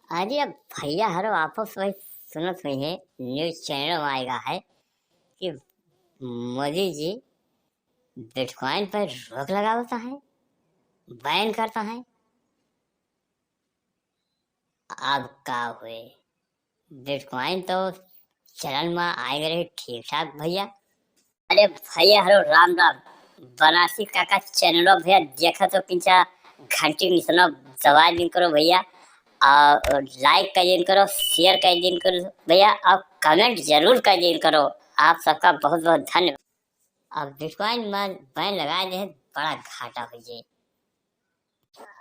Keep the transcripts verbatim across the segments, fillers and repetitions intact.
अरे अब भैया हरो आपस वही सुनत हुई है, news channel में आएगा है कि मोदी जी Bitcoin पर रोक लगावता है, ban करता है। अब का हुए, Bitcoin तो चलन में आए रहे ठीक ठाक भैया। अरे भैया हरो राम राम, बनारसी काका channel भैया देखा तो किंचा घंटी निसनो दबा दिन करो भैया, और like कर दिन करो, share कर दिन करो भैया, और comment जरूर कर दिन करो। आप सबका बहुत बहुत धन्यवाद। अब Bitcoin में ban लगा दे, बड़ा घाटा हो जाए।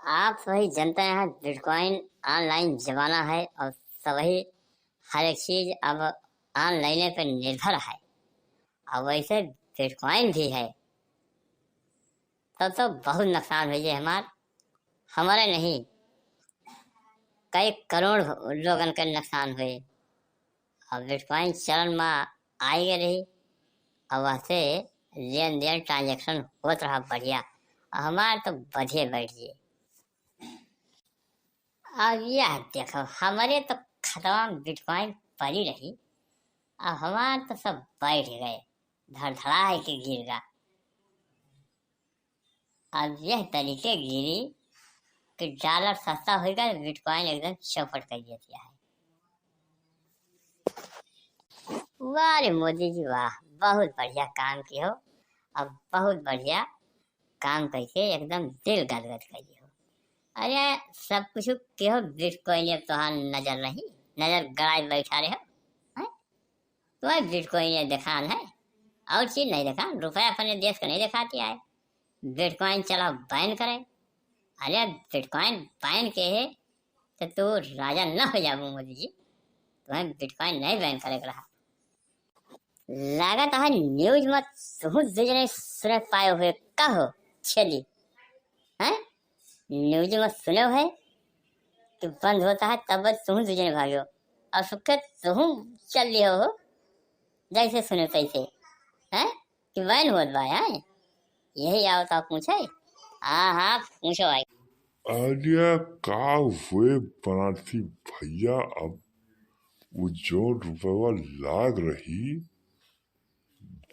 आप सभी जनता यहाँ Bitcoin online जमाना है और सभी हर एक चीज अब online पे निर्भर है, और वैसे Bitcoin भी है, तब तो बहुत नुकसान हुई है हमार, हमारे नहीं, कई करोड़ लोगन के नुकसान हुए। अब Bitcoin चलन में आई गए रही, अब वैसे लेन देन transaction होत रहा बढ़िया, अब हमार तो बढ़िया बैठ गए। अब यह देखो, हमारे तो खतवा में Bitcoin पड़ी रही, अब हमार तो सब बैठ गए, धड़धड़ा है कि गिर गा। अब यह तरीके गिरी कि dollar सस्ता होइगा, Bitcoin एकदम चौपट कर दिया है। वाह रे मोदी जी वाह, बहुत बढ़िया काम की हो, अब बहुत बढ़िया काम करके एकदम दिल गदगद कर दियो। अरे सब कुछ के हो, Bitcoin अब तोहार नजर नहीं, नजर गड़ाए बैठा रहे हो, हैं? तुम्हें Bitcoin ये दिखान है, और चीज नहीं दिखान, रुपया अपने देश का नहीं दिखाती है। Bitcoin चला ban करे, अरे Bitcoin ban के है तो तू राजा न हो जाबू मोदी जी, तुम्हें Bitcoin नहीं ban करे के रहा। लागत है news में तुहू दुजने सुने पाए हुए का हो छेदी, हैं? News में सुने हुए कि बंद होता है तब तुहू दुजने भाग्यो, और सुखे तुहू चल लियो हो, जैसे सुने तैसे, हैं? कि ban होत बा, हैं? यही आवत आप पूछे? हाँ, हाँ, पूछो भाई। अरे का हुए बनारसी भैया, अब वो जो रुपया लाग रही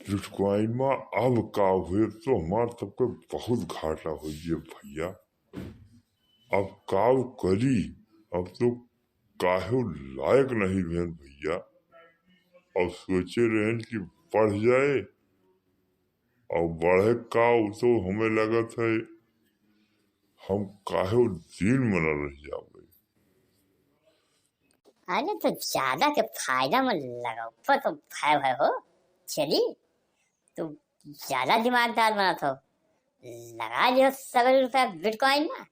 Bitcoin में, अब का हुए, तो हमार सबके बहुत घाटा हो गया भैया। अब का करी, अब तो काहे लायक नहीं भेन भैया। अब सोचे रहन कि बढ़ जाए, और बढ़े का, उ तो हमें लगत है हम काहे दिन में न रह जावे। अरे तो ज्यादा के फायदा में लगाओ, पर तो भय भय हो, चली, तू ज्यादा दिमागदार बनत हो, लगा लियो सगल रुपया Bitcoin में।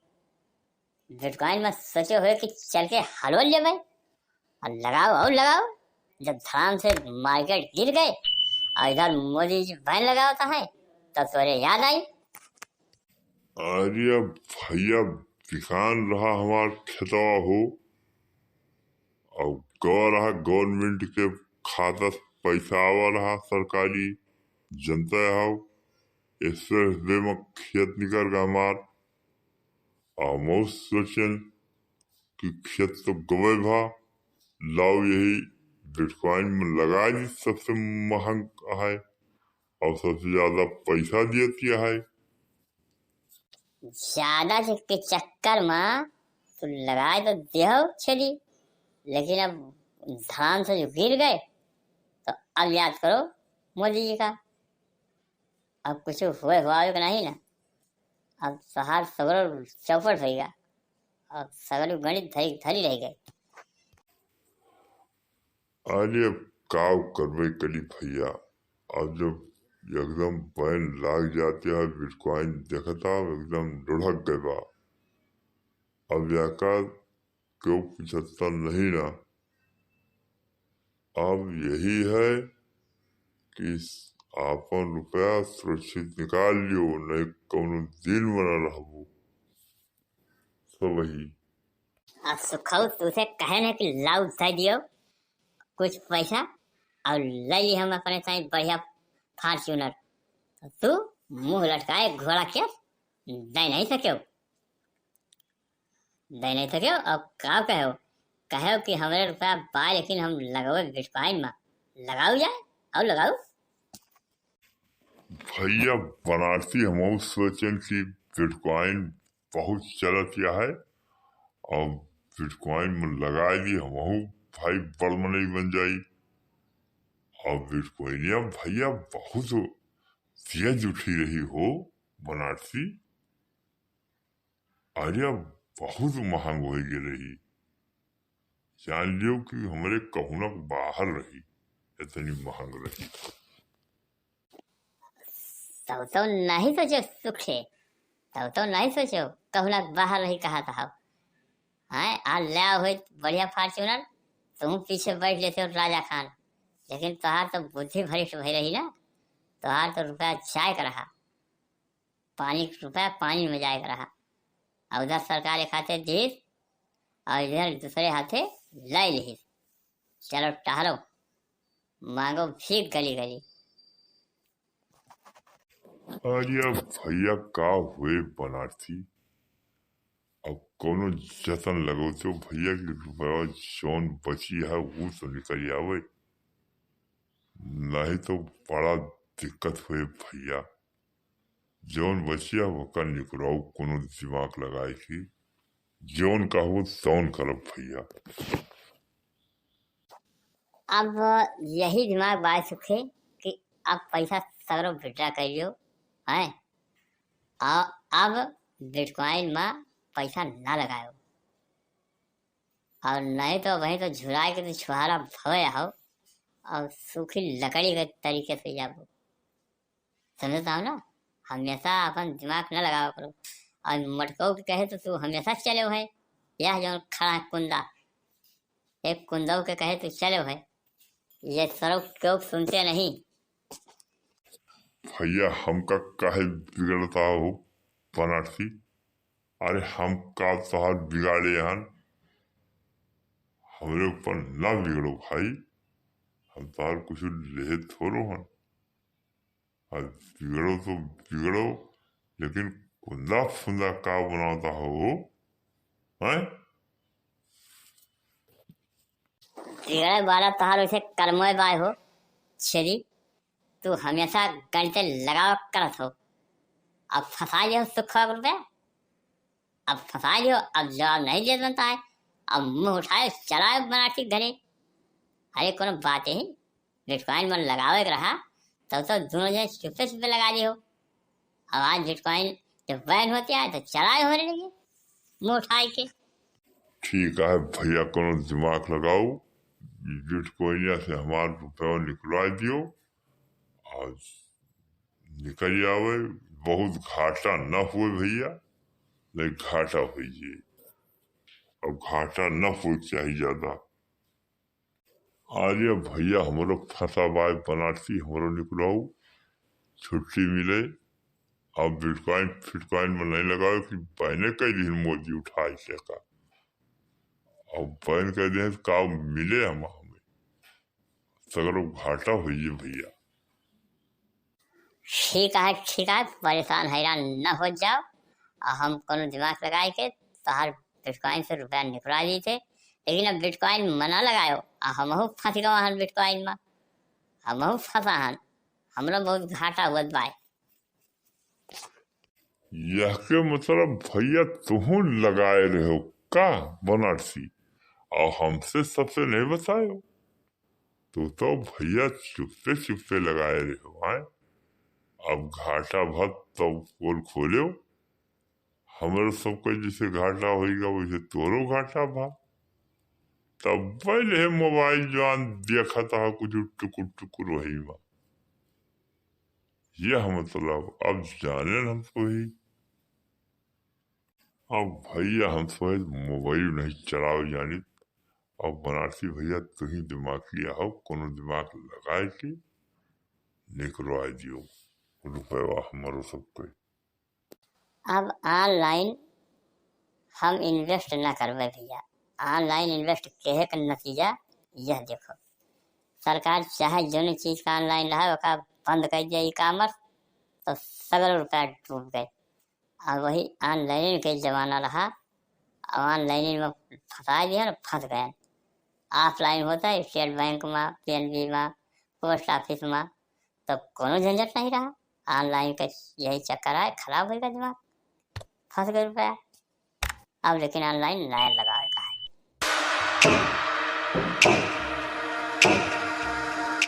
Bitcoin में सोचे हुए कि चल के हलवा लेबे, और लगाओ और लगाओ, जब धड़ाम से market गिर गए और इधर मोदी जी ban लगावता है, तब तोरे याद आई। अरे भैया, बिकान रहा हमार खेतवा हो, और गवा रहा government के खाता से पैसा आवा रहा सरकारी, जनता हो, इससे बे में खेत निकल गया हमार। हम सोचन कि खेत तो गवे भा, लाओ यही Bitcoin में लगा दी, सबसे महंग है और सबसे ज्यादा पैसा देती है। ज्यादा के चक्कर में तू लगाए तो देहो छेदी, लेकिन अब धड़ाम से जो गिर गए तो अब याद करो मोदी जी का। अब कुछ हुए हुआ के नहीं ना, अब सहार सगरो चौपट होइगा, अब सगरो गणित धरी धरी रह गए। अरे अब का करबे करी भैया, अब जब एकदम ban लाग जाते हैं, Bitcoin देखता एकदम लुढ़क गए बा। अब याका क्यों पूछता नहीं ना। अब यही है कि आपन रुपया सुरक्षित निकाल लियो, नहीं कौनो दिन बना रहबो। सब वही। अब सुखऊ तुसे कहे ना कि लाओ दे दियो कुछ पैसा और ले ली हम अपने ताई बढ़िया Fortuner। तो तू मुंह लटकाए घोड़ा के दे नहीं सके, दे नहीं सके। अब का कहे हो, कहे कि हमरे रुपया बा, लेकिन हम लगावे Bitcoin मा। लगाऊ जाए, और लगाऊ। भैया बनारसी, हमहू सोचेन कि Bitcoin बहुत चलत या है, और Bitcoin में लगाए दी, हमहू भाई बड़ मनई बन जाई। और Bitcoin या भैया बहुत तेज उठी रही हो बनारसी। अरे, बहुत महंग होइ गए रही। जान लियो कि हमरे कहूनक बाहर रही, इतनी महंग रही। तब तो नहीं सोचो सुखे, तब तो नहीं सोचो कहूनक बाहर रही कहा था। हाँ, आज ले आओ होई बढ़िया Fortuner, तुम पीछे बैठ लेते हो राजा खान, लेकिन तोहार तो बुद्धि भ्रष्ट भई रही ना, तोहार तो रुपया जाए का रहा, पानी का रुपया पानी में जाए का रहा। और उधर सरकार एक हाथे दीस और इधर दूसरे हाथे लाई लिहिस। चलो टहलो, मांगो भीख गली गली। अरे भैया, का हुए बनारसी, अब कौनो जतन लगो तो भैया कि रुपया जौन बची है वो तो निकल आवे, नहीं तो बड़ा दिक्कत हुए भैया। जौन बचिया ओकर निकराऊ कोनो दिमाग लगाए के, जौन कहबो तौन करब भैया। अब यही दिमाग बाय सुखे कि अब पैसा सगरो withdraw कर लियो, हैं? और अब Bitcoin में पैसा ना लगायो, और नहीं तो वहीं तो झुराए के तो छुहारा भवे हो, और सूखी लकड़ी के तरीके से जाबो। समझता हो ना, हमेशा अपन दिमाग न लगावा करो। और मटकऊ के कहे तो तू हमेशा चले है, यह जौन खड़ा है कुंदा, एक कुंदऊ के कहे तू चले है, ये सड़क क्यों सुनते नहीं। भैया, हमका काहे बिगड़ता हो बनारसी? अरे, हम का तोहार बिगाड़े हन? हमरे ऊपर ना बिगड़ो भाई, हम तोहार कुछ लेहे थोड़ो हन। अब बिगड़ो तो बिगड़ो, लेकिन कुंदा फुंदा का बनाता हो, हैं? बिगड़े वाला तोहार वैसे कर्मों बाय हो, छेदी, तू हमेशा गणित लगाव करत हो। अब फंसा लियो सुखवा के रुपया, अब फंसा लियो, अब जवाब नहीं दे बनता है, अब मुंह उठाए चलाए बनारसी घरे। अरे कोनो बात ही, Bitcoin में लगावे के रहा, तब तो दोनों जने चुपे चुपे लगा लियो। अब आज Bitcoin जब ban होती है तो चलाए हो रहे लगे मुंह उठाए के। ठीक है भैया, कोनो दिमाग लगाओ, Bitcoin से हमार रुपया निकलवा दियो। आज निकल आवे, बहुत घाटा न हुए भैया, नहीं घाटा होइए। अब घाटा न होए के चाही ज्यादा। अरे भैया, हमरो फंसा बाय बनारसी, हमरो निकलाऊ, छुट्टी मिले। अब Bitcoin फिटकॉइन में नहीं लगावे कि ban कई दिन मोदी उठाए से का। अब ban कई दिन का मिले हम, हमें सगरो घाटा होइए भैया। ठीक है, ठीक है, परेशान हैरान न हो जाओ। आ हम कोनो दिमाग लगाए के तोहार Bitcoin से रुपया निकला दी थे, लेकिन अब Bitcoin मना लगायो, आ हमहू फंस गवा हन Bitcoin में, हमहू फंसा हन, हमरो बहुत घाटा हुआ बाय। यह के मतलब भैया तुहू लगाए रहे हो का बनारसी, और हमसे सबसे नहीं बतायो? तू तो भैया चुपते चुपते लगाए रहे हो, आए? अब घाटा भा तब पोल खोल्यो, हमरो सबके जैसे घाटा होइगा वैसे तोरो घाटा भा। तब पहले मोबाइल जवान देखत हा कुछ टुकुर टुकुर वही में। यह मतलब अब जाने हम तो ही। अब भैया हम तो मोबाइल नहीं चलावे जानित। अब बनारसी भैया तू ही दिमाग लिया हो, कोनो दिमाग लगाए के निकलवा दियो रुपया हमरो सबके। अब online हम invest ना करबे भैया। Online invest केहे के नतीजा यह देखो, सरकार चाहे जौन चीज का online रहा ओका बंद कर दिया e-commerce, तो सगरो रुपया डूब गए। अब वही online के जमाना रहा, अब online में फंसा दिया ना, फंस गए। offline होत है, State Bank मा, P N B मा, post office मा, तो कोनो झंझट नहीं रहा। Online का यही चक्कर आए, खराब होइगा दिमाग, फंस गए रुपया। अब लेकिन online नहीं लगावे का है।